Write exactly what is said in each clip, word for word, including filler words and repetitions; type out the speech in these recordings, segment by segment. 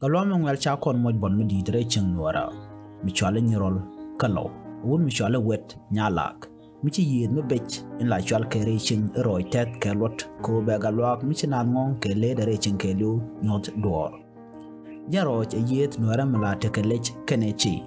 Gatluak Maŋuɛl ca kɔn moc buɔt mi di̱i̱t rɛy cieŋ Nuäärä mi cɔal i̱ Nyirɔl kä Lɔw, wut mi cɔal i̱ Wet Nyalak, mi ci yiëëth mi bec in la cɔal kɛ rɛy cieŋ i̱ Rɔɔc Tɛth kɛ Luɔt, kɛ ɣöö bɛ Gatluak mi ci naath ŋɔ̱ɔ̱ŋ kɛ leetdɛ rɛy cieŋ kɛɛliw nyuɔ̱th duɔ̱ɔ̱r. Jɛn Rɔɔc ɛ yiëëth Nuäärä mi la tekɛ lec kɛnɛ ciëë,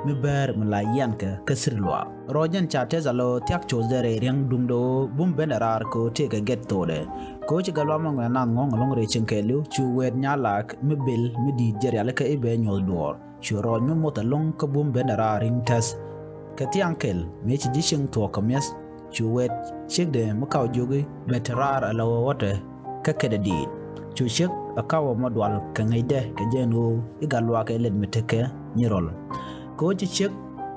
mi bäär mi la yiankɛ kä Sir Luaak. Rɔɔc jɛn ca tɛth a lɔ thia̱k coth dee rɛy riäŋ duundɛ ɣöö bum ben ɛ raar kɛ ɣöö tëëkɛ gɛt thoodɛ. Kɛ ɣöö ci Gatluak Maŋuɛl naath ŋɔ̱ɔ̱ŋ ɛlɔ̱ŋ rɛy cieŋ kɛɛliw, cu Wet Nyalak mi bil mi di̱i̱t jɛ rialikä i̱ bɛ nyuɔ̱th duɔ̱ɔ̱r. Cu Rɔɔc mi moth ɛlɔ̱ŋ kä bum ben ɛ raar ri̱ŋ tɛth. Kɛ thiaŋ kɛl mëë ci ji̱ cieŋ thuɔ̱k kɛ mi̱eth, cu Wet ciekdɛ mi kaw jiök i̱ bɛ te raar ɛ la ɣöö ɣɔ̱tɛ kä kɛtdɛ di̱i̱t. Cu ciek ɛ kaw ɛmɔ dual kɛ ŋäcdɛ kɛ jɛn ɣöö i̱ Gatluak ɛ lɛt mi tekɛ Nyirɔl. Kɛ ɣöö ci ciek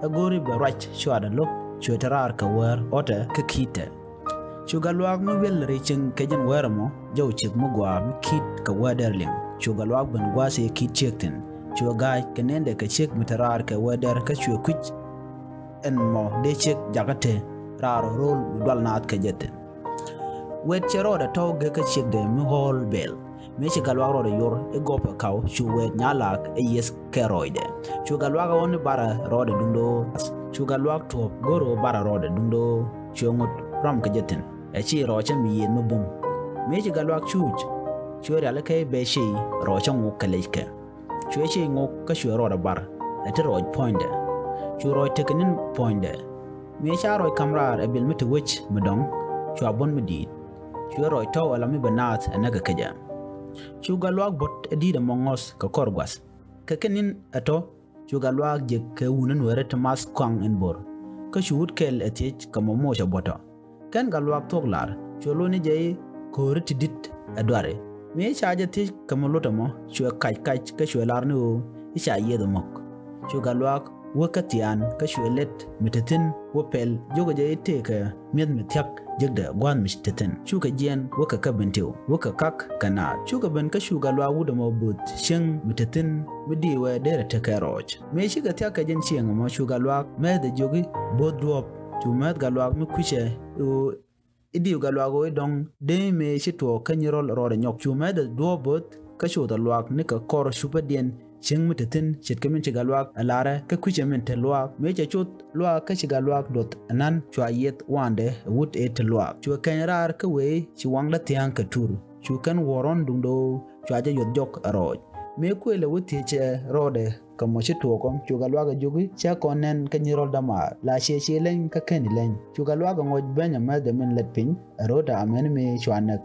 ɛ go̱o̱r i̱ bɛ ruac cuaatdɛ lo̱k, cuɛ te raar kɛ wäär ɣɔ̱tɛ kä ki̱i̱tɛ. Cu Gatluak mi wi̱el rɛy cieŋ kɛ jɛn wäär ɛmɔ jɔw ciek mi gɔaa mi ki̱i̱t kɛ wäär dɛr liŋ. Cu Gatluak ben gua̱a̱th ëë ki̱i̱t ciek thi̱n. Cuɛ ga̱a̱c kɛ nendɛ kɛ ciek mi te raar kɛ wäär dɛr kä cuɛ kui̱c ɛn mɔ dee ciek jakä te raar ro̱o̱l mi dual naath kɛ jɛ thi̱n. Wet cɛ rɔɔdɛ tɔ̱w gekä ciekdɛ mi ɣɔ̱ɔ̱l bɛl. Mëë ci Gatluak rɔɔdɛ yor i̱ gɔpɛ kaw, cu Wet Nyalak ɛ yieth kɛ rɔɔcdɛ. Cu Gatluak ɛ ɣɔ̱n i̱ barɛ rɔɔdɛ duundɛ ɣöö. Cu Gatluak tuɔ̱ɔ̱p go̱r ɣöö barɛ rɔɔdɛ duundɛ ɣöö cuɛ ŋot rɔm kɛ jɛ thi̱n. Ɛ ci Rɔɔc cä mi yiëëth mi bum. Mëë ci Gatluak cuuc, cuɛ rialikä i̱ bɛ ciëë Rɔɔc cä ŋok kɛ leckɛ. Cuɛ ciëë ŋok kä cuɛ rɔɔdɛ bar ɛ ti Rɔɔc puɔ̱nydɛ. Cu Rɔɔc tekɛ ni̱n puɔ̱nydɛ. Mëë ca Rɔɔc ka̱m raar ɛ bil mi te wec mi dɔ̱ŋ, cua buɔ̱n mi di̱i̱t. Cuɛ Rɔɔc tɔ̱w ɛ la mi bɛ naath ɛ näk ɛ kecɛ. Cu Gatluak buɔ̱t ɛ di̱i̱t ɛmɔ ŋɔ̱th kɛ kɔr gua̱th. Kɛ kɛ ni̱n ɛ tɔ̱, cu Gatluak jek kɛ wun in weri ti math kɔaŋ in bo̱r. Kä cu wut kɛl ɛ thiec kɛ mɔ moc ɛ buɔ̱tɔ. Kɛn Gatluak thuɔ̱k lar, cuɛ lo̱c ni jɛ i̱ ko̱ri ti di̱t ɛ duari. Mëë ca jɛ thiec kɛ mɔ lot ɛmɔ, cuɛ kac kac kä cuɛ lar ni ɣöö i̱ ca yieth ɛmɔk. Cu Gatluak wä kä thiaan kä cuɛ lɛt mi te thi̱n wä pɛl, jokɛ jɛ i̱ tëëkɛ mi̱eth mi thia̱k jekdɛ gua̱a̱th mi te thi̱n. Cukɛ jiɛɛn wä kɛ kä Bentiu, wä kɛ kak kɛ naath. Cukɛ ben kä cu Gatluak wut ɛmɔ bo̱o̱th cieŋ mi te thi̱n mi di̱i̱ wee derɛ tekɛ Rɔɔc. Mëë cikɛ thia̱k kɛ jɛn cieŋ ɛmɔ, cu Gatluak mɛthdɛ jiök i̱ bo̱o̱th duɔ̱ɔ̱p. Cu mɛth Gatluak mi kui̱cɛ i̱ ɣöö i̱ di̱i̱w Gatluak ɣöö i̱ dɔ̱ŋ dee mëë ci tuɔɔk kä Nyirɔl rɔɔdɛ nyɔk. Cu mɛthdɛ duɔ̱ɔ̱p bo̱o̱th kä cothɛ luaak ni kɛ kɔr cupädiɛn cieŋ mi te thi̱n, ce̱tkɛ min ci Gatluak ɛ larɛ kä kui̱cɛ min te luaak. Mëë cɛ coth luaak kä ci Gatluak duɔth ɛnan, cua yieth waandɛ ɛ wut ëë te luaak. Cuɛ kɛny raar kä wëë ci waŋdä thia̱a̱ŋ kɛ tur. Cu kɛn wuɔ̱ɔ̱r ɣɔ̱n duundɛ ɣöö cua jɛ yuɔth jɔk ɛ Rɔɔc. Mëë kuëëlɛ wä thiecɛ rɔɔdɛ kɛ mɔ ci tuɔɔk ɔ, cu Gatluak ɛ jiök i̱ cä kɔn nɛn kä Nyirɔl dämaar, la ciɛ ciɛ leny kä keni leny. Cu Gatluak ɛ ŋɔc beny ɛ mɛthdɛ min lät piny ɛ ro̱o̱tɛ amäni mëë cua näk.